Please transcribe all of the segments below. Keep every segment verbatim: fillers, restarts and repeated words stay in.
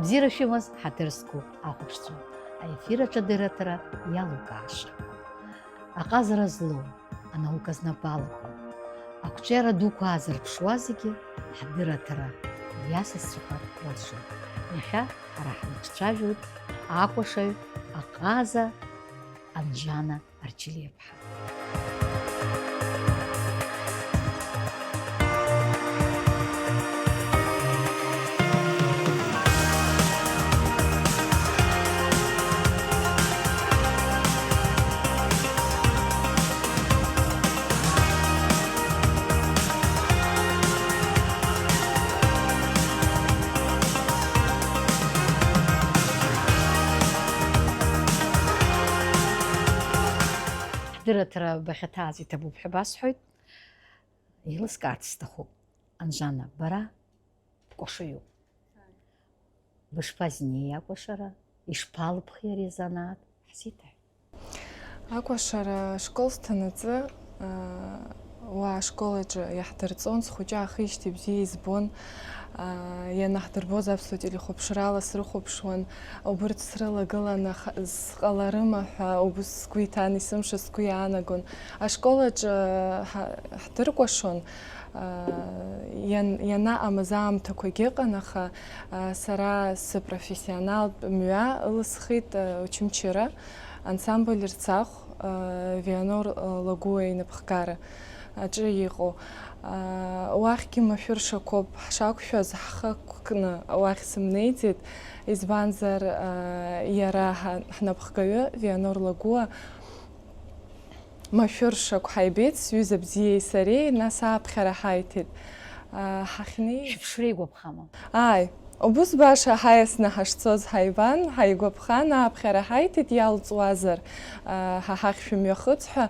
Бзиара шәымаз, ҳаҭыр зқәу ахәаԥшцәа, аефир аҿы адырраҭара иалукааша. Аҟазара злоу, анаука знапы алаку, ақәҿиара дуқәа аазырԥшуа зегьы ҳдырраҭара иасасцәақәа рылшоит. Иахьа ҳара ҳнацәажәоит акәашаҩ аҟаза Анџьана Арчелиаԥҳа. Ҳдырраҭара бахьаҭааз иҭабуп ҳәа басҳәоит. Еилыскаарц сҭахуп, Анжана, бара бкәашаҩуп. Бышԥазнеи акәашара, ишԥалыбхи ари азанааҭ? Ҳзеиҭаҳәа. Акәашара ашкол сҭанаҵы, аа, уа ашкол аҿы иаҳдырҵон, схәыҷы аахижьҭеи бзиа избон, аа, ианаҳдырбоз аԥсуа телехәаԥшрала срыхәаԥшуан, убырҭ срылагыланы ха-, сҟаларыма ҳәа убыс сгәы иҭан, есымша сгәы иаанагон. Ашкол аҿы ҳа-, ҳдыркәашон, аа, иан-, ианаҟамыз аамҭақәагьы ыҟан, аха, аа, сара сыпрофессионалтә мҩа ылысхит, аа, Очамчыра. Ансамбль Рцахә, Вианор Лагәуа инапхгара аҿы иҟоу. Уахьгьы машәыршақәоуп ҳшақәшәаз, ҳхы ақәкны уахь сымнеиӡеит, избанзар, иара ҳа-, ҳнапхгаҩы Вианор Лагәуа машәыршақә ҳаибеит, сҩыза бзиеи сареи, нас ааԥхьара ҳаиҭеит. Ҳахьнеиз Шәыԥшра игәаԥхама? Ааи, убыс баша ҳаиасны ҳашцоз ҳаибан, ҳаигәаԥхан, ааԥхьара ҳаиҭеит, иалҵуазар, ҳа ҳахь шәымҩахыҵ ҳәа.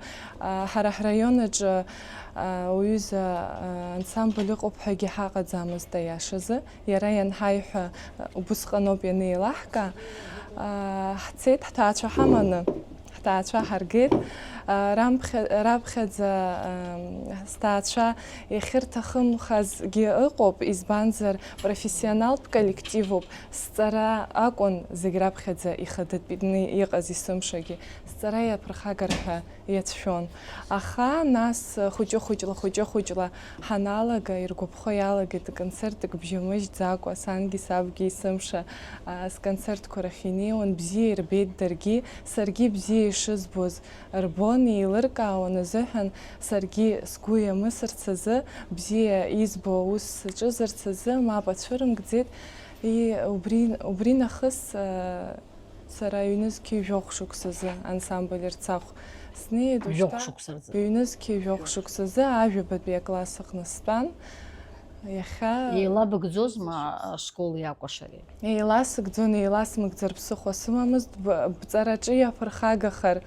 Ҳара ҳраион аҿы уҩыза ансамбль ыҟоуп ҳәагьы ҳаҟаӡамызт аиашазы. Иара ианҳаиҳәа, убысҟаноуп ианеилаҳка. Ҳцеит ҳҭаацәа ҳаманы. Ҳҭаацәа ҳаргеит. Рамԥхьа-, раԥхьаӡа, ам, сҭаацәа иахьырҭахымхазгьы ыҟоуп, избанзар, профессионалтә коллективуп. Сҵара акәын зегь раԥхьаӡа ихадатәны иҟаз есымшагьы. Сҵара иаԥырхагар ҳәа иацәшәон. Аха нас хәыҷы-хәыҷла, хәыҷы-хәыҷла ҳаналага, иргәаԥхо иалагеит концертк бжьамыжьӡакәа, сангьы сабгьы есымша, а, сконцертқәа рахь инеиуан, бзиа ирбеит даргьы. Саргьы бзиа ишызбоз рбон, еилыркаауан азыҳәан, саргьы сгәы иамысырц азы, бзиа избо аус саҿызарц азы мап ацәырымкӡеит. И-, убри, убри нахыс, а, сара ҩнызқьи жәохә шықәсазы ансамбль Рцахә снеит. Уажәшьҭа Жәохә шықәса рзы. Ҩнызқьи жәохә шықәсазы ажәабатәи акласс аҟны стәан. Иахьа Еилабыгӡозма ашколи акәашареи? Еиласыгӡон, еиласмыгӡар ԥсыхәа сымамызт, б-, бҵараҿы иаԥырхагахар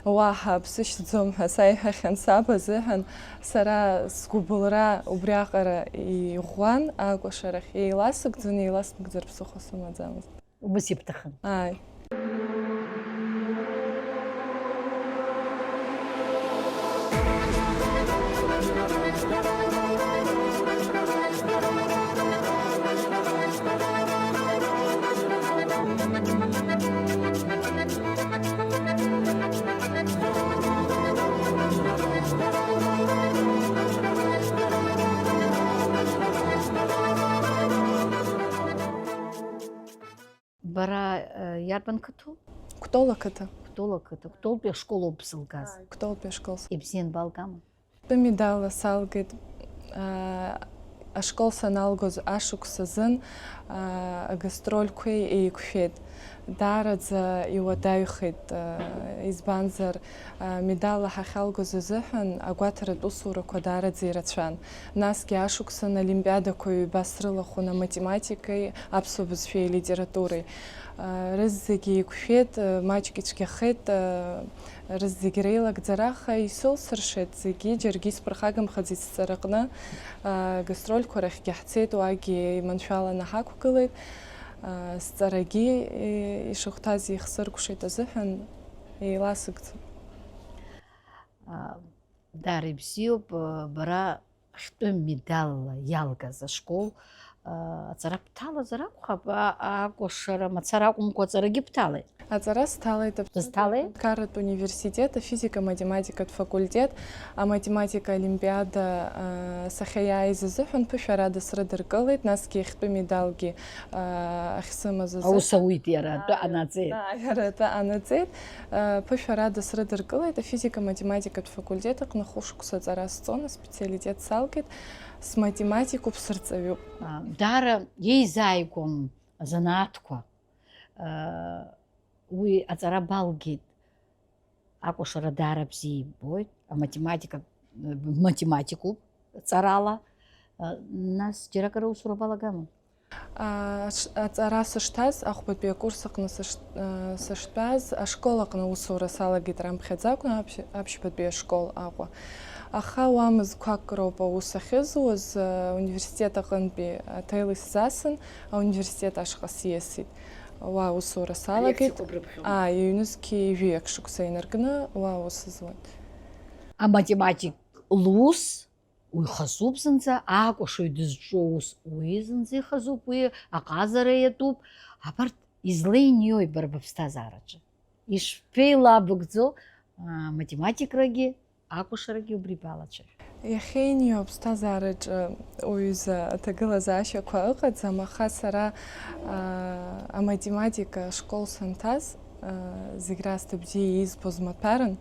уаҳа бсышьҭӡом ҳәа саиҳәахьан саб азыҳәан, сара сгәыбылра убриаҟара иӷәӷәан акәашарахь. Еиласыгӡон, еиласмыгӡар ԥсыхәа сымаӡамызт. Убас ибҭахын. Ааи. Бара, э, иарбан қыҭоу? Кәтол ақыҭа. Кәтол ақыҭа. Кәтолтәи ашкол ауп бзылгаз? Ааи, Кәтолтәи ашкол. Ибзиан балгама? Тәы медалла салгеит. Аа, ашкол саналгоз ашықәс азын, аа, агастрольқәеи еиқәшәеит. Даараӡа иуадаҩхеит, аа, избанзар, аа, медалла ҳахьалгоз азыҳәан агәаҭаратә усурақәа даараӡа ирацәан. Насгьы ашықәсан олимпиадақәа ҩба срылахәын аматематикеи аԥсуа бызшәеи алитературеи. Рызегьы еиқәшәеит, маҷк ицәгьахеит, рызегь реилагӡара, аха исылсыршеит зегьы, џьаргьы исԥырхагамхаӡеит сҵараҟны. Гастрольқәа рахьгьы ҳцеит, уагьы иманшәаланы ҳақәгылеит. Сҵарагьы ишахәҭаз ихсыркәшеит азыҳәан еиласыгӡон. Даара ибзиоуп, бара хьтәы медалла иалгаз ашкол, Аҵара бҭалазар акәхап, а-, акәашара мацара акәымкәа аҵарагьы бҭалеит. Аҵара сҭалеит, Бызҭалеи? Аԥсны аҳәынҭқарратә университет афизика-математикатә факультет аматематика олимпиада, а, сахьаиааиз азыҳәан ԥышәарада срыдыркылеит, насгьы иахьтәы медалгьы, а, ахьсымаз азыҳәан. Аус ауит иара, атәы анаҵеит. Да, иара атәы анаҵеит. А, ԥышәарада срыдыркылеит, афизика-математикатә факультет аҟны хәышықәса аҵара сҵон, аспециалитет салгеит, сматематикуп, сырҵаҩуп. А, даара еизааигәам азанааҭқәа. А, уи аҵара балгеит. Акәашара даара бзиа ибоит, аматематика, математикуп ҵарала. Нас џьаракыр аусура балагама? А, ш-, аҵара сышҭаз, ахәбатәи акурс аҟны сыш-, а, сыштәаз, ашкол аҟны аусура салагеит раԥхьаӡа акәны, аԥшь-, аԥшьбатәи ашкол Аҟәа. Аха уа мызқәак роуп аус ахьызуаз, а, университет аҟынтәи аҭел исзасын, ауниверситет ашҟа сиасит. Уа аусура салагеит. Алекциақәа брыԥхьон. Ааи, ҩнызқьи жәаҩа шықәса инаркны уа аус зуан. Аматематик лус, уи хазуп зынӡа, акәашаҩ дызҿу аус, уи зынӡа ихазуп, уи аҟазара иатәуп. Абарҭ излеиниои бара быԥсҭазаараҿы? Ишԥеилабыгӡо, а, математикрагьы, акәашарагьы убри балацәажәо. Иахьеиниоу аԥсҭазаараҿы уаҩыза аҭагылазаашьақәа ыҟаӡам, аха сара, аа, аматематика ашкол санҭаз, аа, зегь раасҭа бзиа избоз маҭәаран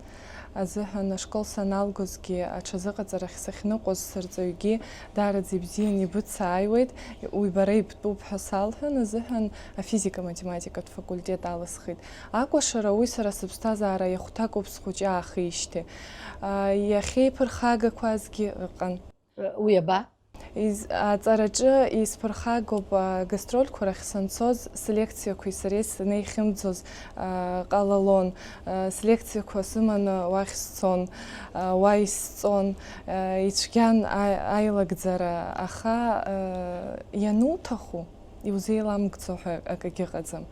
азыҳәан, ашкол саналгозгьы аҽазыҟаҵарахь сахьныҟәоз сырҵаҩгьы даараӡа ибзианы ибыцааиуеит, уи бара ибтәуп ҳәа салҳәон азыҳәан, афизика-математикатә факультет алысхит. Акәашара уи сара сыԥсҭазаара иахәҭакуп схәыҷы аахижьҭеи. А, иахьеиԥырхагақәазгьы ыҟан. Уи аба? Из-, аҵараҿы исԥырхагоуп, а, гастрольқәа рахь санцоз, слекциақәеи сареи санеихьымӡоз, а, ҟалалон. А, слекциақәа сыманы уахь сцон, а, уа исҵон. А, ицәгьан аи-, аилагӡара, аха, а, иануҭаху, иузеиламгӡо ҳәа акагьы ыҟаӡам.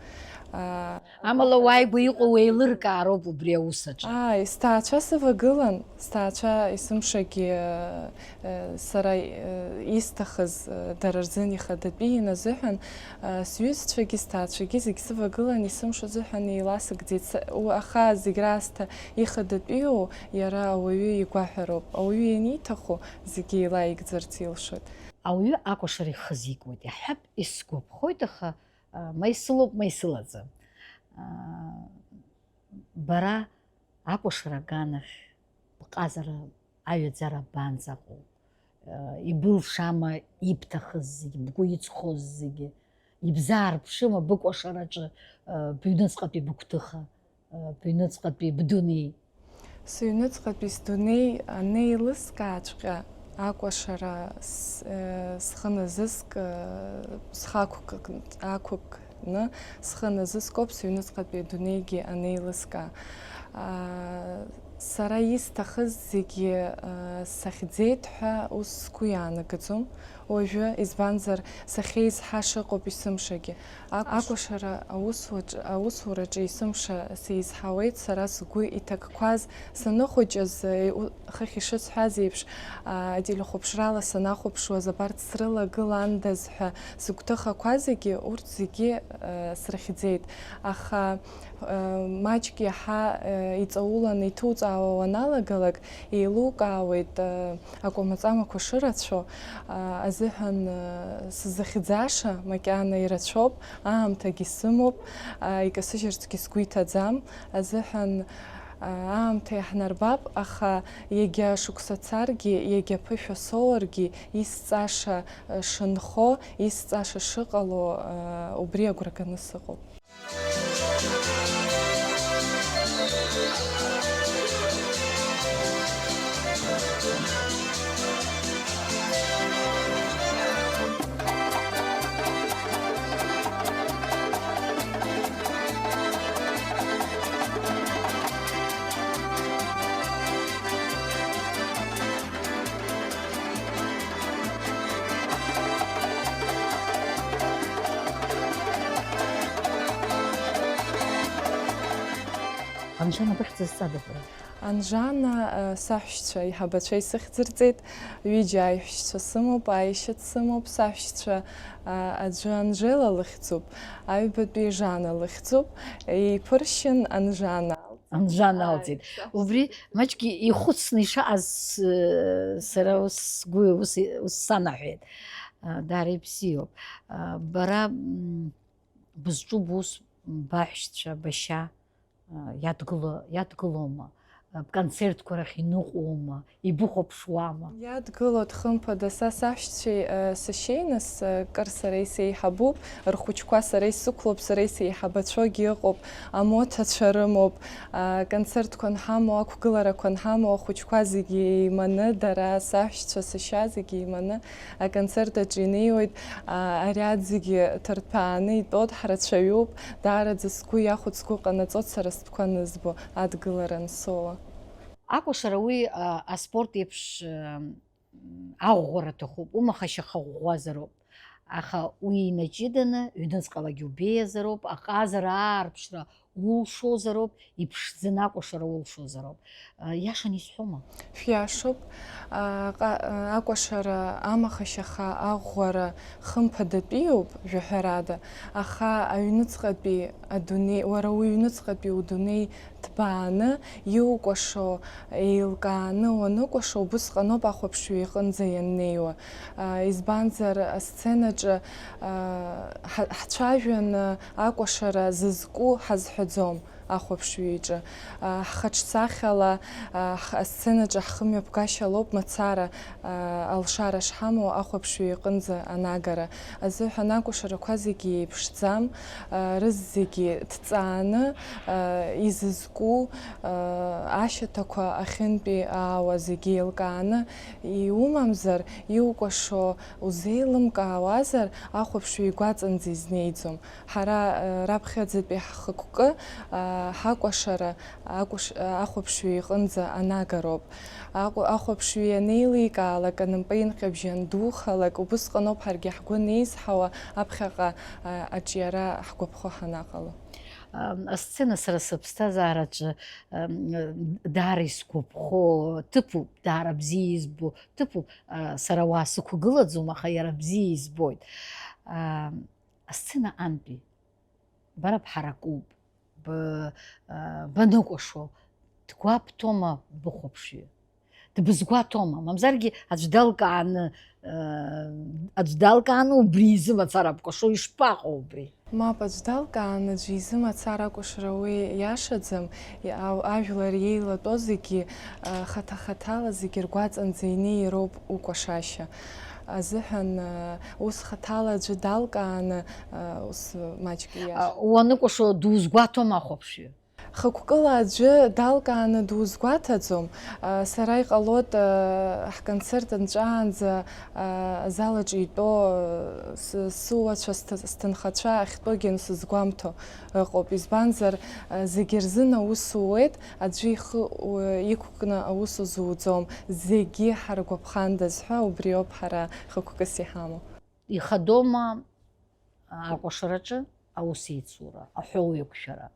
Аа, амала уааигәа иҟоу еилыркаароуп убри аус аҿы. Ааи, сҭаацәа сывагылан, сҭаацәа есымшагьы, э, сара, э, исҭахыз, э, дара рзын ихадатәиин азыҳәан, э, сҩызцәагьы, сҭаацәагьы зегь сывагылан, есымша азыҳәан еиласыгӡеит. Са-, у-, аха зегь раасҭа ихадатәиу иара ауаҩы игәаҳәароуп. Ауаҩы ианиҭаху зегьы еилаигӡарц илшоит. Ауаҩы акәашара ихы зикуеит, иаҳҳәап, исгәаԥхоит, аха, а, ма исылоуп, ма исылаӡам. А, бара акәашара аганахь бҟазара, аҩаӡара абанӡаҟоу? А, ибылшама ибҭахыз зегьы, бгәы иҵхоз зегьы? Ибзаарԥшыма быкәашараҿы, а, быҩныҵҟатәи быгәҭыха? Быҩныҵҟатәи бдунеи. Сыҩныҵҟатәи сдунеи анеилыскааҵәҟьа, акәашара с-, э, схы назыск, э, схы ақәк-, ақәыкны схы назыскоуп, сыҩныҵҟатәи адунеигьы анеилыскаа. Аа, сара исҭахыз зегьы, э, сахьӡеит ҳәа ус сгәы иаанагаӡом. Уажәы, избанзар, сахьеизҳаша ыҟоуп есымшагьы. Акәашара аусуаҿ-, аусураҿы есымша сеизҳауеит, сара сгәы иҭакқәаз саныхәыҷыз, е, у-, хыхь ишысҳәаз еиԥш, а, ателехәаԥшрала санахәаԥшуаз, абарҭ срылагыландаз ҳәа сыгәҭыхақәа зегьы, урҭ зегьы, а, срыхьӡеит. Аха маҷк иаҳа, э, иҵауланы иҭуҵаауа уаналагалак, еилукаауеит, э, акәамаҵамақәа шырацәоу, а, азыҳәан, э, сзыхьӡаша макьана ирацәоуп, аамҭагьы сымоуп, а, икасыжьырцгьы сгәы иҭаӡам, азыҳәан, а, аамҭа иаҳнарбап, аха иагьа шықәса царгьы, иагьа ԥышәа соуаргьы, исҵаша, э, шынхо, исҵаша шыҟало, э, убри агәра ганы сыҟоуп. Анцәа напыхьӡа зҵада бара? Анжана, саҳәшьцәа еиҳабацәа исыхьӡырҵеит, ҩыџьа аиҳәшьцәа сымоуп, аишьа сымоуп, саҳәшьцәа, аӡәы Анжела лыхьӡуп, аҩбатәи Жана лыхьӡуп, еиԥыршьын Анжана. Анжана алҵит. Убри маҷк ихәыцны ишаҟаз, сара сгәы ус, ус санаҳәеит. Даара ибзиоуп. Бара, бызҿу бус, баҳәшьцәа, башьа, иадгыло, иадгылома? Бконцертқәа рахь иныҟәома, ибыхәаԥшуама? Иадгылоит, хымԥада, са саҳәшьцәеи, сашьеи, нас, кыр сара исеиҳабуп, рхәыҷқәа сара исықәлоуп, сара исеиҳабацәоугьы ыҟоуп, амоҭацәа рымоуп, аконцертқәа анҳамоу, ақәгыларақәа анҳамоу, ахәыҷқәа зегьы еиманы, дара, саҳәшьцәа, сашьа зегьы еиманы аконцерт аҿы инеиуеит, ариад зегьы ҭырҭәааны итәоит, ҳрацәаҩуп, даараӡа сгәы иахәоит, сгәы ҟанаҵоит сара стәқәа анызбо, адгылара ансоуа. Акәашара уи, аспорт еиԥш, аӷәӷәара аҭахуп, умахашьаха ӷәӷәазароуп. Аха уи инаҷыданы, ҩныҵҟалагьы убеиазароуп, аҟазара аарԥшра улшозароуп, иԥшӡаны акәашара улшозароуп. Иашан исҳәома? Шәиашоуп. Аҟа-, акәашара амахашьаха аӷәӷәара хымԥадатәиуп, жәаҳәарада, аха аҩныҵҟатәи адунеи, уара уҩныҵҟатәи удунеи ҭбааны, иукәашо еилкааны уаныкәашо, убысҟаноуп ахәаԥшҩы иҟынӡа ианнеиуа. Избанзар, асценаҿы ҳа-, ҳцәажәаны акәашара зызку ҳазҳәаӡом ахәаԥшҩы иҿы. Ҳхаҿсахьала, ҳ-, асценаҿы ҳхымҩаԥгашьа лоуп мацара, алшара шҳамоу ахәаԥшҩы иҟынӡа анагара азыҳәан акәашарақәа зегьы еиԥшӡам, рызегьы ҭҵааны, изызку, ашьаҭақәа ахьынтәи аауа зегьы еилкааны иумамзар, иукәашо узеилымкаауазар, ахәаԥшҩы игәаҵанӡа изнеиӡом. Ҳара, раԥхьаӡатәи ҳхықәкы, ҳакәашара акәыш-, ахәаԥшҩы иҟынӡа анагароуп. Аҟәа-, ахәаԥшҩы ианеиликаалак, анапы инҟьабжьы андухалак, убысҟаноуп ҳаргьы ҳгәы неизҳауа аԥхьаҟа, а, аҿиара ҳгәаԥхо ҳанаҟало. Ам, асцена сара сыԥсҭазаараҿы, ам, даара исгәаԥхо ҭыԥуп, даара бзиа избо ҭыԥуп. А, сара уа сықәгылаӡом, аха иара бзиа избоит. Ам, асцена антәи бара бҳаракуп, б-, а, баныкәашо, дгәабҭома быхәаԥшҩы? Дбызгәаҭома? Мамзаргьы аӡә далкааны, а, аӡә далкааны убри изы мацара бкәашо, ишԥаҟоу убри? Мап, аӡә далкааны аӡәы изы мацара акәашара уи иашаӡам, и-, ау-, ажәлар иеилатәоу зегьы, а, хаҭа-хаҭала зегьы ргәаҵанӡа инеироуп укәашашьа азыҳәан, а, ус хаҭала аӡәы далкааны, а, ус маҷк ииашам. А, уаныкәашо дузгәаҭом ахәаԥшҩы? Хықәкыла аӡәы далкааны дузгәаҭаӡом. А, сара иҟалоит, а, ҳконцерт нҵәаанӡа, а, азал аҿы итәоу, а, сы-, сыуацәа, сҭ-, сҭынхацәа ахьтәоугьы ансызгәамҭо ыҟоуп. Избанзар, а, зегьы рзын аус ууеит, аӡәы ихы у-, иқәкны аус узуӡом, зегьы ҳаргәаԥхандаз ҳәа убриоуп ҳара хықәкыс иҳамоу. Ихадоума акәашараҿы аусеицура, аҳәоу еиқәшәара?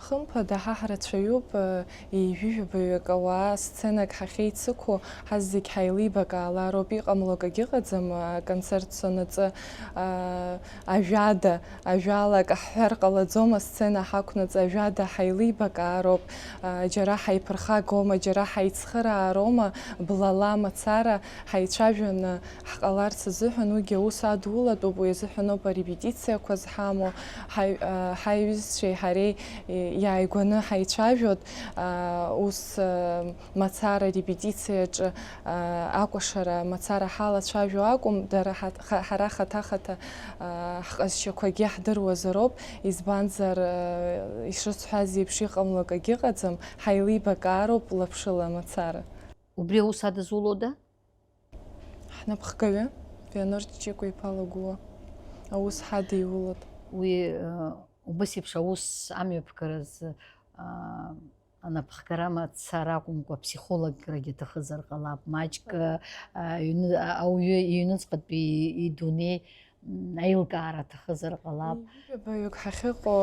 Хымԥада, ҳа ҳрацәаҩуп, ҩажәи жәабаҩык ауаа сценак ҳахьеицықәу, ҳазегь ҳаилибакаалароуп, иҟамло акагьы ыҟаӡам, аконцерт цонаҵы, а, ажәада, ажәала акы ҳҳәар ҟалаӡом, асцена ҳақәнаҵы ажәада ҳаилибакаароуп, а, џьара ҳаиԥырхагоума, џьара ҳаицхыраароума, блала мацара ҳаицәажәаны ҳҟаларц азыҳәан, уигьы аус адулатәуп, уи азыҳәаноуп арепетициақәа зҳамоу, ҳаи-, а, ҳаиҩызцәеи ҳареи, и-, иааигәаны ҳаицәажәоит, а, ус, а, мацара арепетициаҿы, а, акәашара мацара ҳалацәажәо акәым, дара ҳа-, ха-, ҳара хаҭа-хаҭа, а, ҳҟазшьақәагьы ҳдыруазароуп, избанзар, а, ишысҳәаз еиԥш иҟамло акагьы ыҟаӡам, ҳаилибакаароуп лаԥшыла мацара. Убри аус адызулода? Ҳнапхгаҩы Вианор Ҷиҷикәа-иԥа Лагәуа аус ҳадиулоит. Уи, э, убас еиԥш аус амҩаԥгаразы, а, анапхгара мацара акәымкәа, аԥсихолограгьы аҭахызар ҟалап, маҷк, а, аҩны-, а-, ауаҩы иҩныҵҟатәи идунеи м, аилкаара аҭахызар ҟалап. Ҩажәаҩык ҳахьыҟоу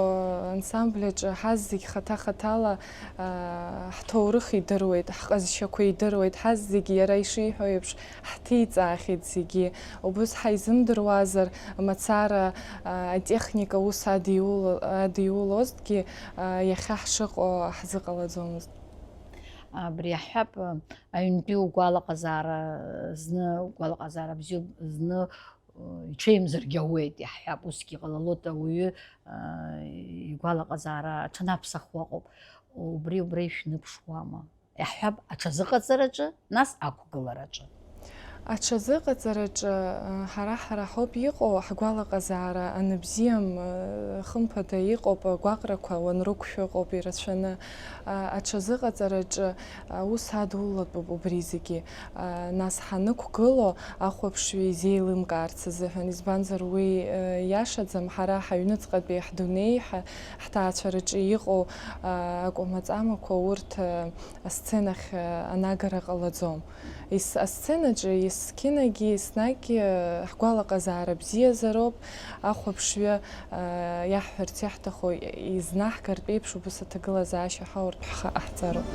ансамбль аҿы ҳаззегь хаҭа-хаҭала, аа, ҳҭоурых идыруеит, ҳҟазшьақәа идыруеит, ҳаззегь иара ишиҳәо еиԥш ҳҭиҵаахьеит зегьы. Убыс ҳаизымдыруазар, мацара, аа, атехника ус адиула-, адиулозҭгьы, аа, иахьа ҳшыҟоу ҳзыҟалаӡомызт. Абри аҳәап, аҩнтәи угәалаҟазаара зны, угәалаҟазаара бзиоуп, зны, иҽеимзаргьы ауеит, иаҳҳәап, усгьы иҟалалоит, ауаҩы, игәалаҟазаара аҽанаԥсахуа ыҟоуп. Убри, убра ишәныԥшуама? Иаҳҳәап, аҽазыҟаҵараҿы, нас ақәгылараҿы. Аҽазыҟаҵараҿы, ҳара, ҳара ҳауп иҟоу, ҳгәалаҟазаара аныбзиам, хымԥада иҟоуп агәаҟрақәа уанрықәшәо ыҟоуп ирацәаны. Аҽазыҟаҵараҿы аус адулатәуп убри зегьы. Нас ҳанықәгыло, ахәаԥшҩы изеилымкаарц азыҳәан, избанзар, уи иашаӡам, ҳара ҳаҩныҵҟатәи ҳдунеи, ҳа-, ҳҭаацәараҿы иҟоу акәамаҵамақәа урҭ асценахь анагара ҟалаӡом. Ес-, асценаҿы есқьынагьы, еснагь ҳгәалаҟазаара бзиазароуп, ахәаԥшҩы, иаҳҳәарц иаҳҭаху изнаҳгартә еиԥш убыс аҭагылазаашьа ҳауртә ҳхы ҟаҳҵароуп.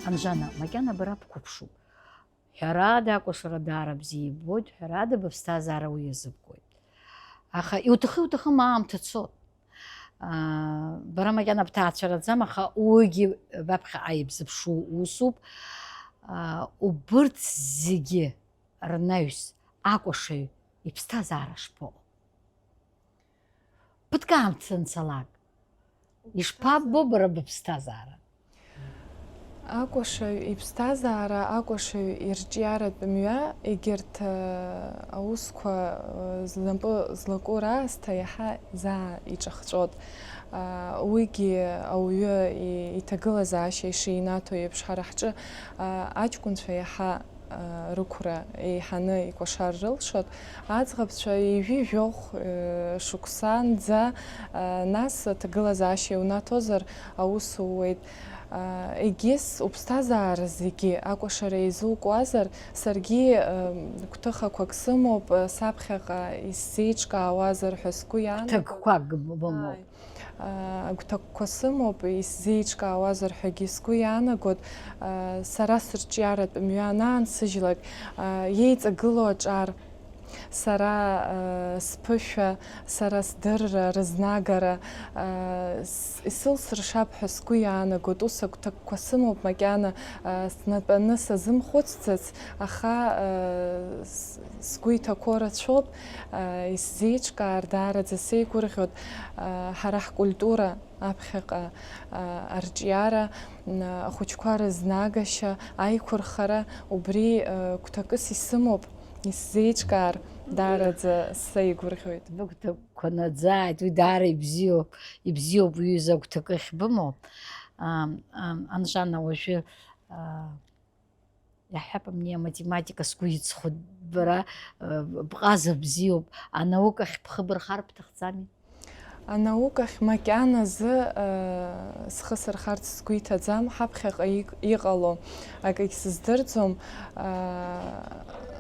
Анжана, макьана бара бқәыԥшуп. Ҳәарада, акәашара даара бзиа ибоит, ҳәарада, быԥсҭазаара уи иазыбгоит. Аха иуҭахы-иуҭахым аамҭа цоит. Аа, бара макьана бҭаацәараӡам, аха уигьы баԥхьаҟа ибзыԥшу усуп. Аа, убырҭ зегьы рнаҩс акәашаҩ иԥсҭазаара шԥаҟоу? Ԥыҭк аамҭа санцалак, ишԥаббо бара быԥсҭазаара? Акәашаҩ иԥсҭазаара, акәашаҩ ирҿиаратә мҩа, егьырҭ, э, аусқәа, э, знапы злаку раасҭа иаҳа заа иҿахҵәот. Э, уигьы ауаҩы и-, иҭагылазаашьа ишинаҭо еиԥш, ҳара ҳҿы, э, аҷкәынцәа иаҳа рықәра еиҳаны икәашар рылшоит, аӡӷабцәа ҩажәи жәохә шықәсанӡа, нас аҭагылазаашьа иунаҭозар аус ууеит. Егьыс уԥсҭазаара зегьы акәашара еизукуазар, саргьы гәҭыхақәак сымоуп, саԥхьаҟа исзеиҿкаауазар ҳәа сгәы иаанагоит. Гәҭакқәак бымоуп. Агәҭакқәа сымоуп, исзеиҿкаауазар ҳәагьы сгәы иаанагоит. Сара сырҿиаратә мҩа анаансыжьлак, иеиҵагылоу аҿар, сара сԥышәа, сара сдырра, рызнагара, исылсыршап ҳәа сгәы иаанагоит. Ус агәҭакқәа сымоуп, макьана снатәаны сазымхәыцӡац, аха сгәы иҭақәо рацәоуп. Исзеиҿкаар, даараӡа сеигәырӷьоит, ҳара ҳкультура аԥхьаҟа арҿиара, ахәыҷқәа рызнагашьа, аиқәырхара, убри гәҭакыс исымоуп, исзеиҿкаар, даараӡа сеигәырӷьоит. Быгәҭакқәа наӡааит, уи даара ибзиоуп, ибзиоуп, уҩыза агәҭакы ахьбымоу. Анжана, уажәы Иаҳҳәап, амни аматематика сгәы иҵхоит, бара, э, бҟаза бзиоуп, анаукахь бхы бырхар бҭахӡами? Анаукахь макьаназы, э, схы сырхарц сгәы иҭаӡам, ҳаԥхьаҟа ик-, иҟало акагь сыздырӡом, э,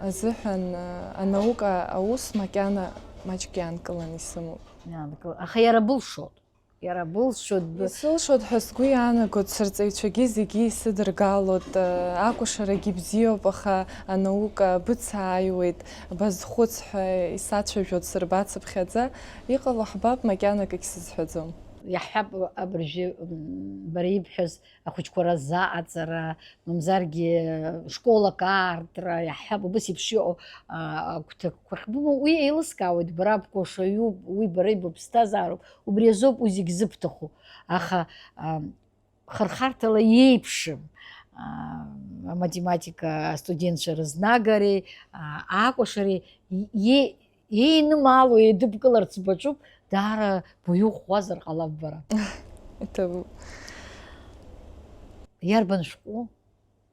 азыҳәан, э, анаука аус макьана маҷк иаанкыланы исымоуп. Иаанкыл-, аха иара былшоит. Иара былшоит б- Исылшоит ҳәа сгәы иаанагоит, сырҵаҩцәагьы зегьы исыдыргалоит, акәашарагьы бзиоуп, аха анаука быцааиуеит, базхәыц ҳәа исацәажәоит сырбацыԥхьаӡа, иҟало ҳбап, макьана акгьы сызҳәаӡом. Иаҳҳәап, абыржәы, м, бара ибҳәаз ахәыҷқәа разы аҟаҵара, мамзаргьы школак аартра, иаҳҳәап, убас еиԥш иҟоу, а, агәҭакқәа ахьбымоу, уи еилыскаауеит, бара бкәашаҩуп, уи бара ибыԥсҭазаароуп, убри азоуп уи зегь зыбҭаху. Аха, а, хырхарҭала иеиԥшым, а, аматематика астудентцәа рызнагареи, а, акәашареи, и-, еинымаало еидыбкыларц баҿуп, даара буҩы ӷәӷәазар ҟалап бара. Иҭабуп. Иарбан шәҟәы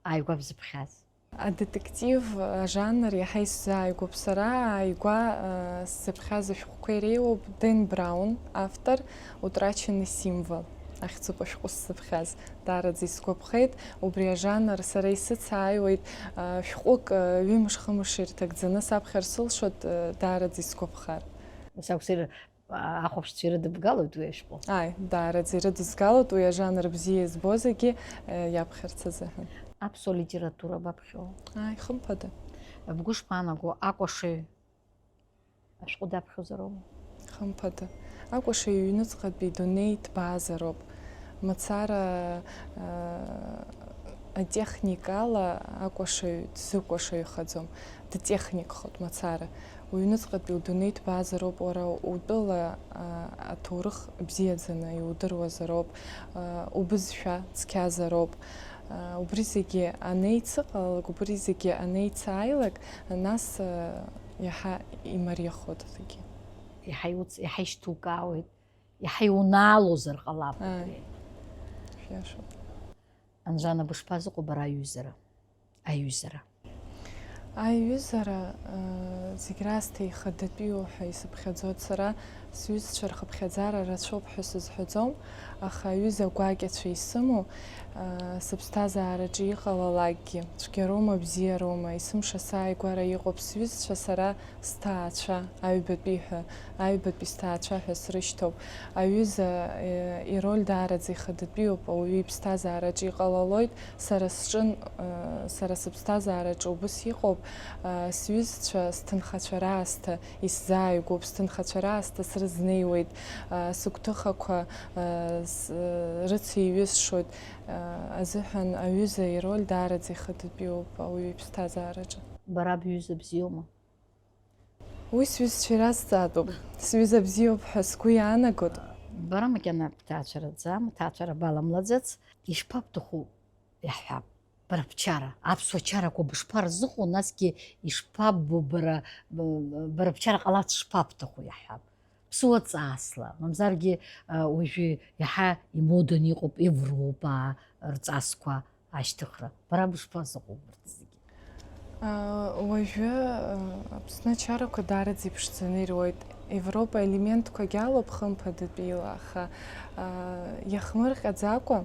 ааигәа бзыԥхьаз? Адетектив ажанр иаҳа исзааигәоуп сара, ааигәа, э, сзыԥхьаз ашәҟәқәа иреиуоуп Ден Браун, автор, Утраченный символ ахьӡуп ашәҟәы сзыԥхьаз. Даараӡа исгәаԥхеит, убри ажанр сара исыцааиуеит, э, шәҟәык, э, ҩымш-хымш ирҭагӡаны саԥхьар сылшоит, э, даараӡа исгәаԥхар. Сакәзар, ахәаԥшцәа ирыдыбгалоит уи ашәҟәы. Ааи, даараӡа ирыдызгалоит уи ажанр бзиа избо зегьы, э, иаԥхьарц азыҳәан. Аԥсуа литература баԥхьоу? Ааи, хымԥада. Бгәы шԥаанаго, акәашаҩ ашәҟәы даԥхьозароума? Хымԥада. Акәашаҩ иҩныҵҟатәи дунеи ҭбаазароуп. Мацара, э, атехникала акәашаҩ дзыкәашаҩхаӡом, дтехникхоит мацара. Уҩныҵҟатәи удунеи ҭбаазароуп, уара утәыла, а, аҭоурых бзиаӡаны иудыруазароуп, а, убызшәа цқьазароуп. А, убри зегьы анеицыҟалалак, убри зегьы анеицааилак, нас, а, иаҳа имариахоит зегьы. Иаҳа иуц-, иаҳа ишьҭукаауеит, иаҳа иунаалозар ҟалап. Ааи. Убри. Шәиашоуп. Анжана, бышԥазыҟоу бара аҩызара? Аҩызара. Аҩызара, э, зегь раасҭа ихадатәиу ҳәа исыԥхьаӡоит сара, сҩызцәа рхыԥхьаӡара рацәоуп ҳәа сызҳәаӡом, аха аҩыза гәакьацәа исымоу, э, сыԥсҭазаараҿы иҟалалакгьы, цәгьароума, бзиароума, есымша сааигәара иҟоуп сҩызцәа, сара сҭаацәа, аҩбатәи ҳәа, аҩбатәи сҭаацәа ҳәа срышьҭоуп. Аҩыза, э, ироль даараӡа ихадатәиуп, ауаҩы иԥсҭазаараҿы иҟалалоит, сара сҿын, э, сара сыԥсҭазаараҿы убыс иҟоуп, э, сҩызцәа, сҭынхацәа раасҭа исзааигәоуп, сҭынхацәа раасҭа срызнеиуеит, э, сыгәҭыхақәа, э, с-, э, рыцеиҩысшоит, э, азыҳәан аҩыза ироль даараӡа ихадатәиуп ауаҩы иԥсҭазаараҿы. Бара бҩыза бзиоума? Уи сҩызцәа иразҵаатәуп. Сҩыза бзиоуп ҳәа сгәы иаанагоит. Бара макьана бҭаацәараӡам, ҭаацәара баламлаӡац. Ишԥабҭаху, иаҳҳәап, бара бчара, аԥсуа чарақәа бышԥарзыҟоу, насгьы ишԥаббо бара, б-, бара бчара ҟаларц шԥабҭаху, иаҳҳәап? Ԥсуа ҵасла, мамзаргьы, а, уажәы иаҳа имоданы иҟоуп Европа рҵасқәа. Ашьҭыхра. Бара бышԥазыҟоу убарҭ зегьы? А, уажәы, а, Аԥсны ачарақәа даараӡа иԥшӡаны ируеит. Европа елементқәагьы алоуп хымԥадатәиала, аха, а, иахмырҟьаӡакәа,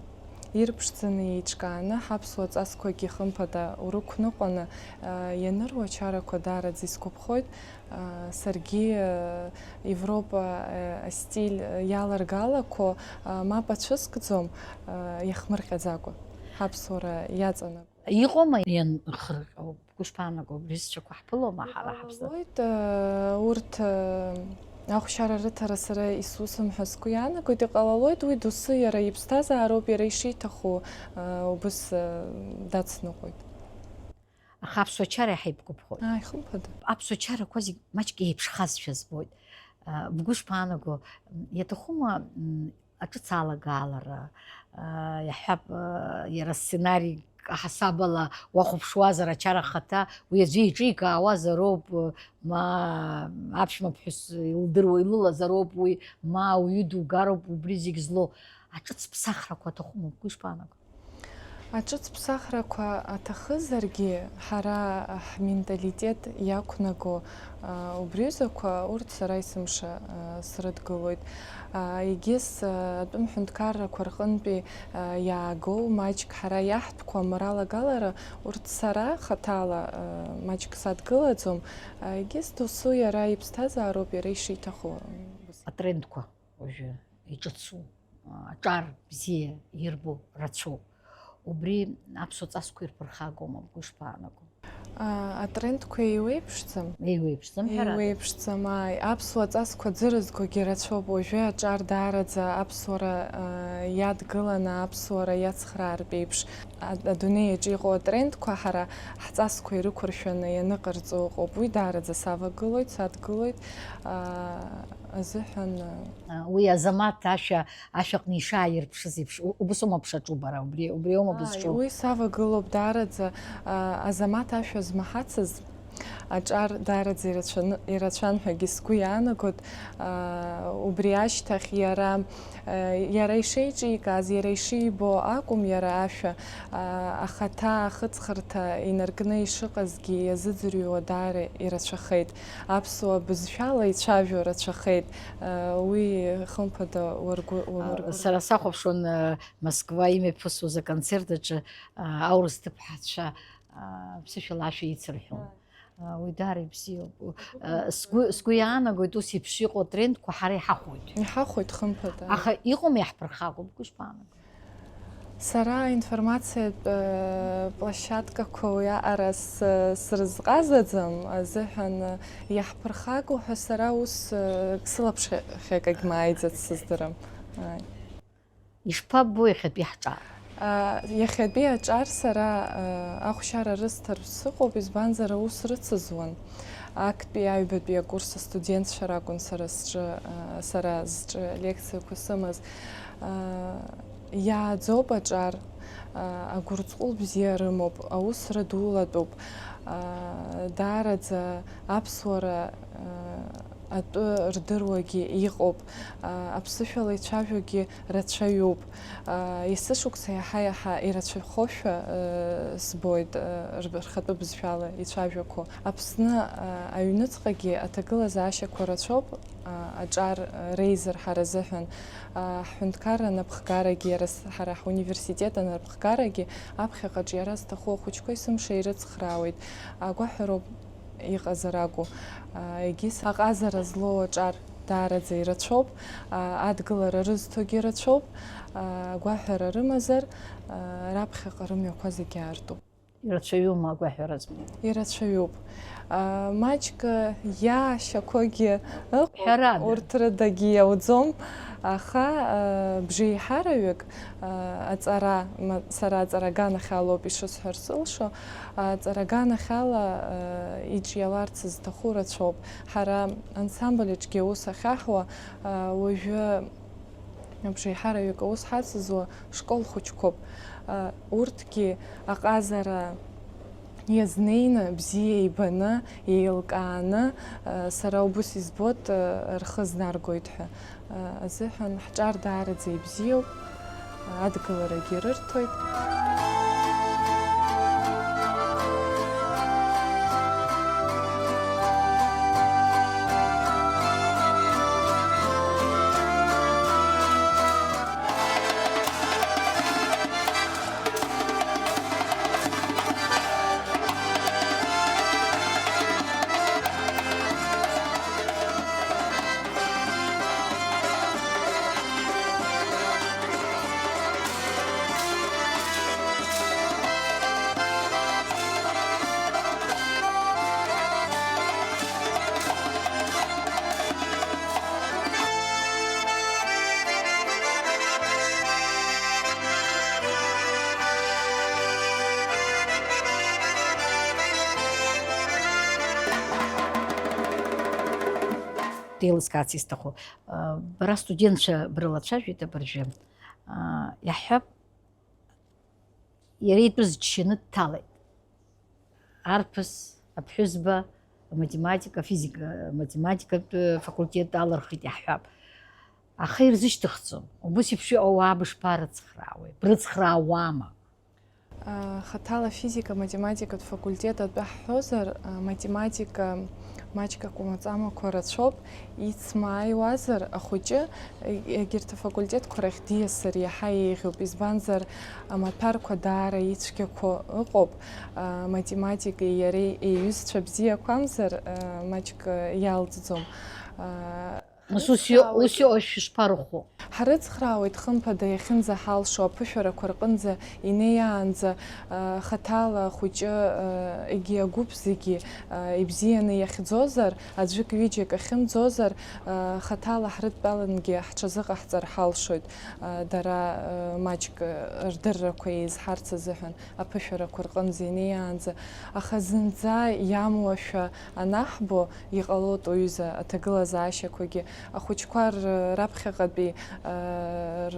ирԥшӡаны еиҿкааны, ҳаԥсуа ҵасқәагьы хымԥада урықәныҟәаны, а, ианыруа ачарақәа даараӡа исгәаԥхоит. А, саргьы, а, Европа, а, астиль, а, иаларгалақәо, а, мап ацәыскӡом, а, иахмырҟьаӡакәа, ҳаԥсуара иаҵанакуа. Иҟоума ианхырҟьо, бгәы шԥаанаго, абри зцәақәа ҳԥылома ҳара ҳаԥсны? Иҟалалоит, а, урҭ, а, ахәшьара рыҭара сара исусым ҳәа сгәы иаанагоит, иҟалалоит уи доусы иара иԥсҭазаароуп, иара ишиҭаху, а, убыс, а, дацныҟәоит. Аха аԥсуа чара иаҳа ибгәаԥхоит. Ааи, хымԥада. Аԥсуа чарақәа зегь маҷк еиԥшхазшәа збоит. А, бгәы шԥаанаго, м, иаҭахума, м, аҿыц алагалара, а, иаҳҳәап, а, иара сценарик аҳасабала уахәаԥшуазар, ачара ахаҭа уи аӡәы иҿикаауазароуп, ма аԥшәмаԥҳәыс илдыруа илылазароуп уи, ма ауаҩы дугароуп убри зегь злоу. Аҿыц ԥсахрақәа аҭахума, бгәы ишԥаанаго? Аҿыц ԥсахрақәа аҭахызаргьы, ҳара ҳменталитет иақәнаго, а, убриузақәа урҭ сара есымша, а, срыдгылоит. А, егьыс, а, атәым ҳәынҭқаррақәа рҟынтәи, а, иаагоу маҷк ҳара иаҳтәқәа аморал агалара урҭ сара хаҭала, а, маҷк садгылаӡом. А, егьыс досу иара иԥсҭазаароуп, иара ишиҭаху. Атрендқәа уажәы иҿыцу, аҿар бзиа ирбо рацәоуп. Убри аԥсуа ҵасқәа ирԥырхагоума, бгәы ишԥаанаго? А, атрендқәа еиуеиԥшӡам. Еиуеиԥшӡам, ҳәарада. Еиуеиԥшӡам, ааи. Аԥсуа ҵасқәа ӡырызгогьы рацәоуп. Уажәы аҿар даараӡа аԥсуара, а, иадгыланы, аԥсуара иацхраартә еиԥш, а-, адунеи аҿы иҟоу атрендқәа ҳара ҳҵасқәа ирықәыршәаны ианыҟарҵо ыҟоуп. Уи даараӡа савагылоит, садгылоит, а, азыҳәан, а, Уи Азамаҭ ашәа, ашәаҟны ишааирԥшыз еиԥш, у-, убыс аума бшаҿу бара, убри, убри аума бызҿу? Ааи, уи савагылоуп даараӡа, а, Азамаҭ ашәа змаҳацыз, Аҿар даараӡа ирацәаны, ирацәан ҳәагьы сгәы иаанагоит. Убри ашьҭахь иара, иара ишеиҿикааз, иара ишибо акәым иара ашәа, ахаҭа, ахыҵхырҭа инаркны ишыҟазгьы иазыӡырҩуа даара ирацәахеит. Аԥсуа бызшәала ицәажәо рацәахеит. Уи, хымԥада, уаргәы-, уамыргәыр-. Сара сахәаԥшуан, Москва имҩаԥысуаз аконцерт аҿы, аурыс ҭыԥҳацәа, ԥсышәала ашәа ицырҳәон. Уи даара ибзиоуп. Сгәы, сгәы иаанагоит, ус еиԥш иҟоу атрендқәа ҳара иҳахәоит. Иҳахәоит, хымԥада. Аха иҟоума иаҳԥырхагоу, бгәы ишԥаанаго? Сара аинформациатә, э, площадкақәа уиаҟара с-, срызҟазаӡам азыҳәан, э, иаҳԥырхагоу ҳәа сара ус, э, сылаԥшхьакагь мааиӡац, сыздырам. Ааи. Ишԥаббо иахьатәи ҳҿар? А, иахьатәи аҿар сара, а, ахәшьара рысҭар сыҟоуп, избанзар, аус рыцызуан. Актәи аҩбатәи акурс астудентцәа ракәын сара сҿы, а, сара зҿы лекциақәа сымаз. А, иааӡоуп аҿар, а, агәырҵҟәыл бзиа рымоуп, аус рыдулатәуп. А, даараӡа аԥсуара, а, атәы рдыруагьы иҟоуп, а, аԥсышәала ицәажәогьы рацәаҩуп. А, есышықәса иаҳа-иаҳа ирацәахошәа, а, збоит, а, рб-, рхатәы бызшәала ицәажәақәо. Аԥсны, а, аҩныҵҟагьы аҭагылазаашьақәа рацәоуп, а, аҿар, а, реизырҳара азыҳәан. А, ҳҳәынҭқарра анапхгарагьы, иара с-, ҳара ҳуниверситет анапхгарагьы аԥхьаҟаҿ иара зҭаху ахәыҷқәа есымша ирыцхраауеит. Агәаҳәароуп. Иҟазар акәу, а, егьыс аҟазара злоу аҿар даараӡа ирацәоуп, а, адгылара рызҭогьы рацәоуп, а, агәаҳәара рымазар, а, раԥхьаҟа рымҩақәа зегьы аартуп. Ирацәаҩума агәаҳәара змоу? Ирацәаҩуп. А, маҷк иаашьақәогьы ыҟоуп, ҳәарада, урҭ рыдагьы иауӡом, аха, а, бжеиҳараҩык, а, аҵара, ма-, сара аҵара аганахьалоуп ишысҳәар сылшо, Аҵара аганахьала, э, иҿиаларц зҭаху рацәоуп. Ҳара ансамбль аҿгьы аус ахьаҳуа, э, уажәы абжеиҳараҩык аус ҳацызуа школ хәыҷқәоуп. Э, урҭгьы аҟазара иазнеины, бзиа ибаны, еилкааны, э, сара убыс избоит, э, рхы знаргоит ҳәа. азыҳәан ҳҿар даараӡа ибзиоуп, адгыларагьы рырҭоит. Деилыскаарц исҭаху, бара студентцәа брылацәажәеит абыржәы. Иаҳҳәап, иара итәы зџьшьаны дҭалеит. Арԥыс, аԥҳәызба, аматематика, афизика, аматематикатә факультет алырхит иаҳҳәап. Аха ирзышьҭыхӡом. Убыс еиԥш иҟоу ауаа бышԥарыцхраауеи? Брыцхраауама? Хаҭала физика-математикатә факультет атәы ҳҳәозар, математика маҷк акәмаҵамақәа рацәоуп, ицмааиуазар ахәыҷы, егьырҭ афакультетқәа рахь диасыр иаҳа еиӷьуп, избанзар амаҭәарқәа даара ицәгьақәо ыҟоуп, математикеи иареи еиҩызцәа бзиақәамзар, маҷк иалҵӡом. Нас ус иҟоу шәышԥарыхәо? Ҳрыцхраауеит, хымԥада, иахьынӡаҳалшо аԥышәарақәа рҟынӡа инеиаанӡа, хаҭала ахәыҷы, егьи агәыԥ зегьы ибзианы иахьӡозар, аӡәык-ҩыџьак ахьымӡозар, хаҭала ҳрыдтәалангьы ҳҽазыҟаҳҵар ҳалшоит, дара маҷк рдыррақәа еизҳарц азыҳәан. Аԥышәарақәа рҟынӡа инеиаанӡа, аха зынӡа иамуашәа анаҳбо, иҟалоит, уҩыза, аҭагылазаашьақәагьы ахәыҷқәа р-, раԥхьаҟатәи, р-,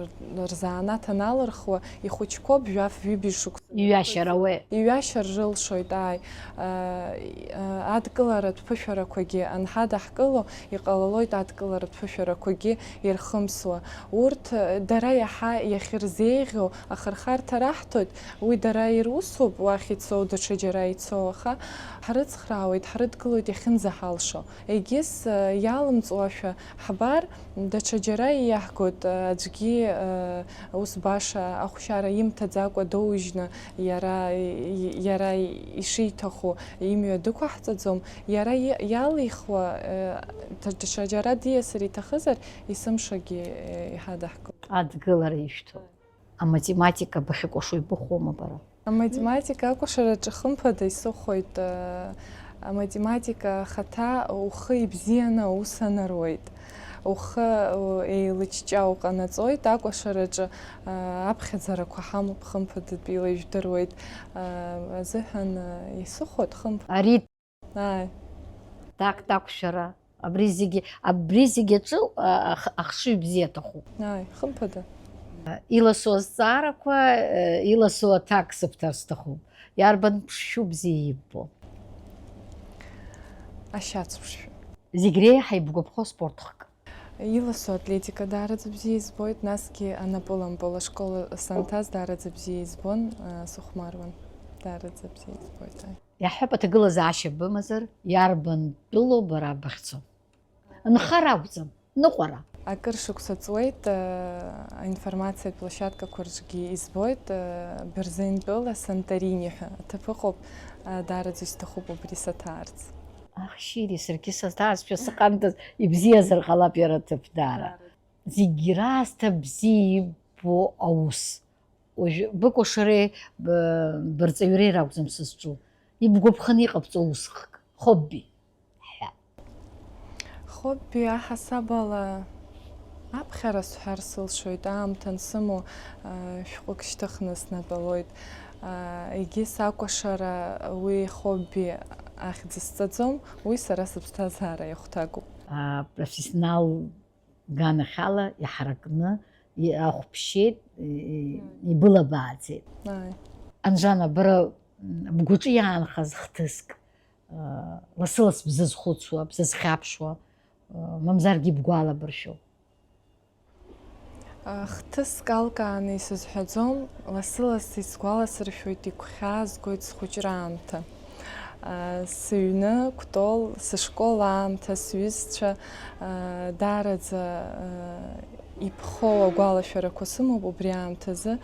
Рзанааҭ аналырхуа, ихәыҷқәоуп, жәаф-ҩажәи шықәса. Иҩашьар ауеи? Иҩашьар рылшоит, ааи. Э, э, адкыларатә ԥышәарақәагьы анҳадаҳкыло, иҟалалоит адкыларатә ԥышәарақәагьы ирхымсуа. Урҭ, э, дара иаҳа иахьырзеиӷьу ахырхарҭа раҳҭоит, уи дара ирусуп, уахь ицоу, даҽа џьара ицоу, аха ҳрыцхраауеит, ҳрыдгылоит иахьынӡаҳалшо. Егьыс, э, иалымҵуашәа ҳбар, даҽа џьара иаҳгоит, э, аӡәгьы, э, ус баша ахәшьара имҭаӡакәа доужьны иара, и-, иара ишиҭаху имҩа дықәаҳҵаӡом. Иара и-, иалихуа, э, даҽа џьара диасыр иҭахызар, есымшагьы, э, иҳадаҳкылоит. Адгылара ишәҭоит. Аматематика бахьыкәашо ибыхәома бара? Аматематика акәашараҿы хымԥада исыхәоит, э, аматематика ахаҭа ухы ибзианы аус анаруеит. Ухы, э, еилыҷҷа уҟанаҵоит, акәашараҿы, э, аԥхьаӡарақәа ҳамоуп, хымԥада тәила ижәдыруеит, э, азыҳәан, э, исыхәоит хымԥада. Ари Ааи. Такт акәшара, абри зегьы, абри зегьы аҿы, а, ах-, ахшыҩ бзиа аҭахуп. Ааи, хымԥада. Иласу азҵаарақәа, э, иласу аҭак сыбҭар сҭахуп. Иарбан ԥшшәу бзиа иббо? Ашьац ԥшшәы. Зегь реиҳа ибгәаԥхо спорт хкы. Иласу атлетика даараӡа бзиа избоит, насгьы анапылампыл ашкол санҭаз даараӡа бзиа избон, э, сыхәмаруан. Даараӡа бзиа избоит, ааи. Иаҳҳәап, аҭагылазаашьа бымазар, иарбан тәылоу бара бахьцо? Нхара акәӡам, ныҟәара. Акыр шықәса ҵуеит, э, аинформациатә площадкақәа рҿгьы избоит, э, Бырзентәыла Санторини ҳәа аҭыԥ ыҟоуп, э, даараӡа исҭахуп убри саҭаарц. Ах, шьыри, саргьы саҭаазшәа сыҟандаз, ибзиазар ҟалап иара аҭыԥ даара. Зегь раасҭа бзиа иббо аус. Уажә быкәашареи б-, бырҵаҩреи ракәӡам сызҿу. Ибгәаԥханы иҟабҵо усхк, хобби ҳәа. Хобби аҳасабала аԥхьара сҳәар сылшоит, аамҭа ансымоу, а, шәҟәык шьҭыхны снатәалоит. А, егьыс акәашара уи хобби ахьӡысҵаӡом, уи сара сыԥсҭазаара иахәҭакуп. А, профессионал Ганахьала иҳаракны и-, ахәаԥшьеит, и-, и-, ибылабааӡеит. Ааи. Анжана, бара, м, бгәаҿы иаанхаз хҭыск, а, лассы-ласс бзызхәыцуа, бзызхьаԥшуа, а, мамзаргьы ибгәалабыршәо? А, хҭыск алкааны исызҳәаӡом, лассы-ласс исгәаласыршәоит, игәхьаазгоит схәыҷра аамҭа. Сыҩны, Кәтол, сышкол аамҭа, сҩызцәа, даараӡа иԥхоу агәалашәарақәа сымоуп убри аамҭазы,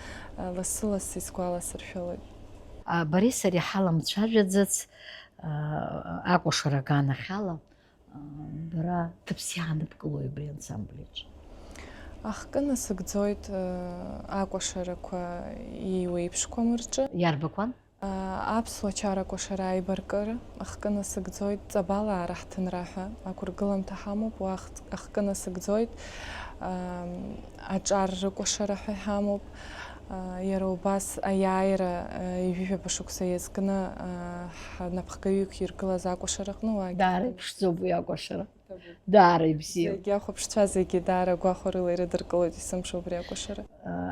лассы-лассы исгәаласыршәалоит. Бареи сареи ҳаламцәажәаӡац, акәашара аганахьала, бара ҭыԥс иааныбкылои убри ансамбль аҿы? Ахкы насыгӡоит, акәашарақәа еиуеиԥшқәам рҿы. Иарбақәан? Аԥсуа чаракәашара аибаркыра ахкы насыгӡоит, Ҵабалаа раҳҭынра ҳәа ақәыргыламҭа ҳамоуп, уа ахкы насыгӡоит, аҿар рыкәашара ҳәа иҳамоуп, иара убас аиааира ҩажәижәаба шықәса иазкны ҳнапхгаҩы иқәиргылаз акәашараҟны уаагьы. Даара иԥшӡоуп уи акәашара. Даара ибзиоуп. Зегьы ахәаԥшцәа зегьы даара гәахәарыла ирыдыркылоит есымша убри акәашара.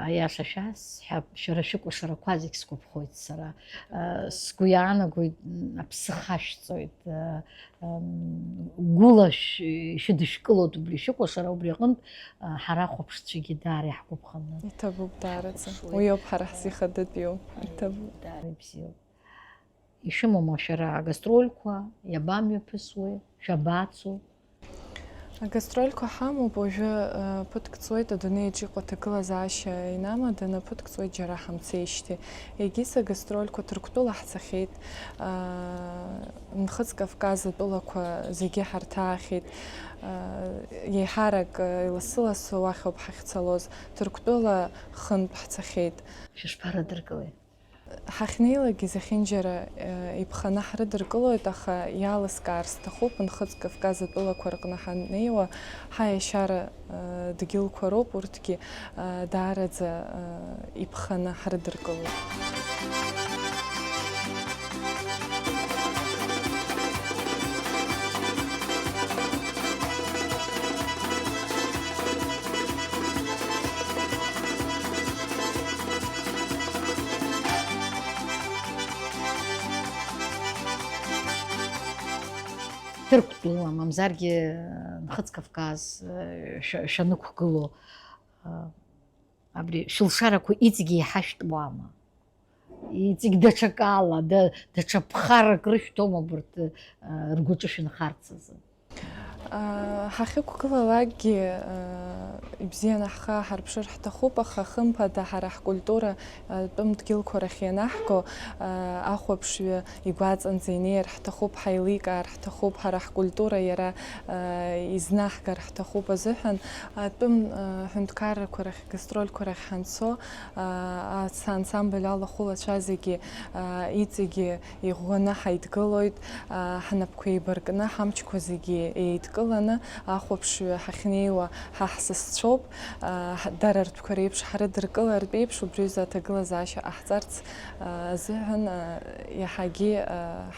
Аиаша шәасҳәап, шәара шәыкәашарақәа зегь сгәаԥхоит сара. Сгәы иаанагоит, аԥсы хашәҵоит, гәыла шәыдышәкылоит убри шәыкәашара, убри аҟынтә ҳара ахәаԥшцәагьы даара иаҳгәаԥханы. Иҭабуп даараӡа. Уи ауп ҳара ҳзы ихадатәиу. Иҭабуп. Даара ибзиоуп. Ишәымоума шәара агастрольқәа, иабамҩаԥысуеи, шәабацо? Агастрольқәа ҳамоуп, уажәы, э, ԥыҭк ҵуеит, адунеиаҿ иҟоу аҭагылазаашьа инамаданы ԥыҭк ҵуеит џьара ҳамцеижьҭеи. Егьыс агастрольқәа Ҭырқәтәыла ҳцахьеит, э, Нхыҵ Кавказ атәылақәа зегьы ҳарҭаахьеит, э, еиҳарак, э, лассы-лассы уахь ауп ҳахьцалоз, Ҭырқәтәыла хынтә ҳцахьеит. Шәышԥарыдыркылеи? Ҳахьнеилакгьы зехьынџьара, э, иԥханы ҳрыдыркылоит, аха иалыскаар сҭахуп, Нхыҵ Кавказ атәылақәа рҟны ҳаннеиуа, ҳаиашьара, э, дгьылқәа роуп, урҭгьы, э, даараӡа, э, иԥханы ҳрыдыркылоит. Ҭырқәтәыла, мамзаргьы Нхыҵ Кавказ шәа-, шәанықәгыло, абри шәылшарақәа иҵегьы еиҳа шәтәуама? Иҵегь даҽакала, да-, даҽа ԥхарак рышәҭома абарҭ, ргәаҿы шәынхарц азы? Ҳахьықәгылалакгьы, ибзианы ҳхы ааҳарԥшыр ҳҭахуп, аха хымԥада ҳара ҳкультура атәым дгьылқәа рахь ианаҳго, ахәаԥшҩы игәаҵанӡа инеир ҳҭахуп, ҳаиликаар ҳҭахуп, ҳара ҳкультура иара изнаҳгар ҳҭахуп азыҳәан, атәым ҳәынҭқаррақәа рахь, гастрольқәа рахь ҳанцо, ансамбль алахәылацәа зегьы иҵегьы иӷәӷәаны ҳаидгылоит, ҳнапқәа еибаркны, ҳамчқәа зегьы еидкыланы, ахәаԥшҩы ҳахьнеиуа ҳа ҳсасцәоуп, дара ртәқәа реиԥш ҳрыдыркылартә еиԥш, убри азы аҭагылазаашьа ҟаҳҵарц азыҳәан иаҳагьы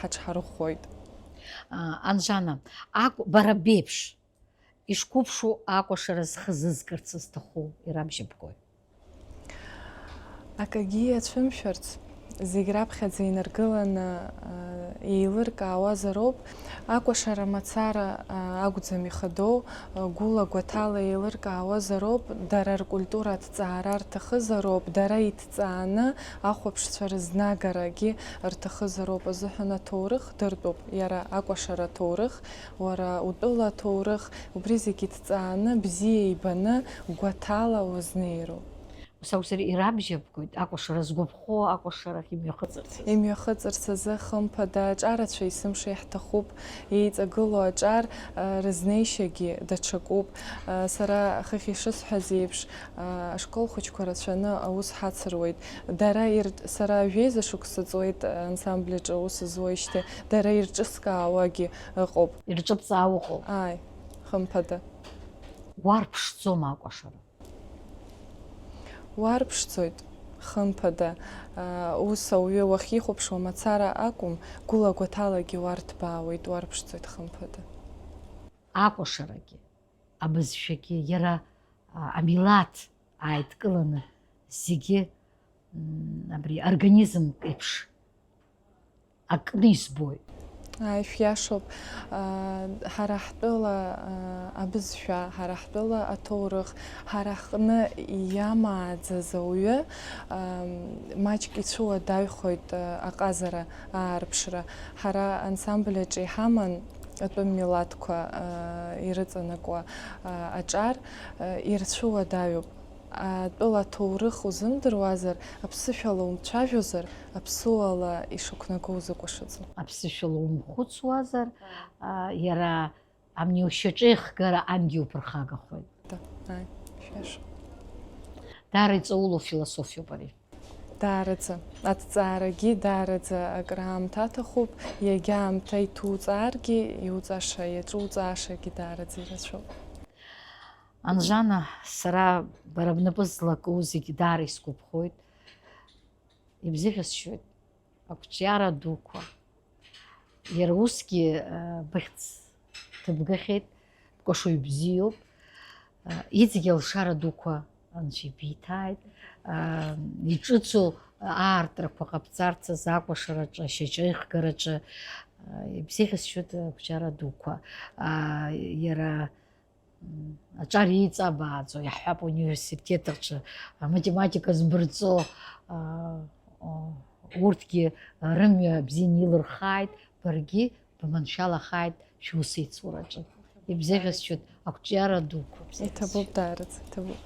ҳаҽҳарӷәӷәоит. Анжана, акә-, бара беиԥш, ишқәыԥшу акәашара зхы зызкырц зҭаху ирабжьыбгои? Акагьы иацәымшәарц, зегь раԥхьаӡа инаргыланы, еилыркаауазароуп. Акәашара мацара акәӡам ихадоу, гәыла гәаҭала еилыркаауазароуп, дара ркультура аҭҵаара рҭахызароуп, дара иҭҵааны ахәаԥшцәа рызнагарагьы рҭахызароуп азыҳәан аҭоурых дыртәуп, иара акәашара аҭоурых, уара утәыла аҭоурых, убри зегь иҭҵааны, бзиа ибаны, гәаҭала уазнеироуп. Ус акәзар, ирабжьыбгоит акәашара згәаԥхо акәашарахь имҩахыҵырц азы. Имҩахыҵырц азы, хымԥада, аҿарацәа есымша иаҳҭахуп, еиҵагылоу аҿар, а, рызнеишьагьы даҽакуп. А, сара хыхь ишысҳәаз еиԥш, а, ашкол хәыҷқәа рацәаны аус ҳацыруеит. Дара ирт-, сара жәеиза шықәса ҵуеит ансамбль аҿы аус зуеижьҭеи, дара ирҿыскаауагьы ыҟоуп. Ирҿыбҵаау ыҟоуп. Ааи, хымԥада. Уарԥшӡома акәашара? Уарԥшӡоит, хымԥада. Ус ауаҩы уахьихәаԥшуа мацара акәым, гәыла-гәаҭалагьы уарҭбаауеит, уарԥшӡоит, хымԥада. Акәашарагьы, абызшәагьы, иара, а, амилаҭ ааидкыланы зегьы, м, абри организм еиԥш акны избоит. Ааи, шәиашоуп. Аа, ҳара ҳтәыла, аа, абызшәа, ҳара ҳтәыла аҭоурых, ҳара ҳҟны иамааӡаз ауаҩы, аа, маҷк ицәыуадаҩхоит, аа, аҟазара аарԥшра. Ҳара ансамбль аҿы иҳаман атәым милаҭқәа, аа, ирыҵанакуа, аа, аҿар, аа, ирцәыуадаҩуп. Атәыла аҭоурых узымдыруазар, аԥсышәала умцәажәозар, аԥсуала ишықәнаго узыкәашаӡом. Аԥсышәала умхәыцуазар, а, иара амни ушьаҿеихгара ангьы уԥырхагахоит. Да, ааи, шәиашоуп. Даара иҵаулоу философиоуп ари. Даараӡа. Аҭҵаарагьы даараӡа акраамҭа аҭахуп, иагьа аамҭа иҭуҵааргьы, иуҵаша, иаҿуҵаашагьы даараӡа ирацәоуп. Анжана, сара бара бнапы злаку зегьы даара исгәаԥхоит. Ибзыӷьасшьоит ақәҿиара дуқәа. Иара усгьы, э, быхьӡ ҭыбгахьеит, бкәашо ибзиоуп. Э, иҵегь алшара дуқәа Анцәа ибиҭааит. Э, иҿыцу аартрақәа ҟабҵарц азы акәашараҿы, ашьаҿеихгараҿы, э, ибзыӷьасшьоит ақәҿиара дуқәа. Э, иара М, аҿар еиҵабааӡо, иаҳҳәап, университет аҿы аматематика збырҵо, а, о, урҭгьы рымҩа бзианы илырхааит, баргьы бманшәалахааит шәусеицураҿы. Ибзыӷьасшьоит ақәҿиара дуқәа. Иҭабуп, даараӡа, иҭабуп.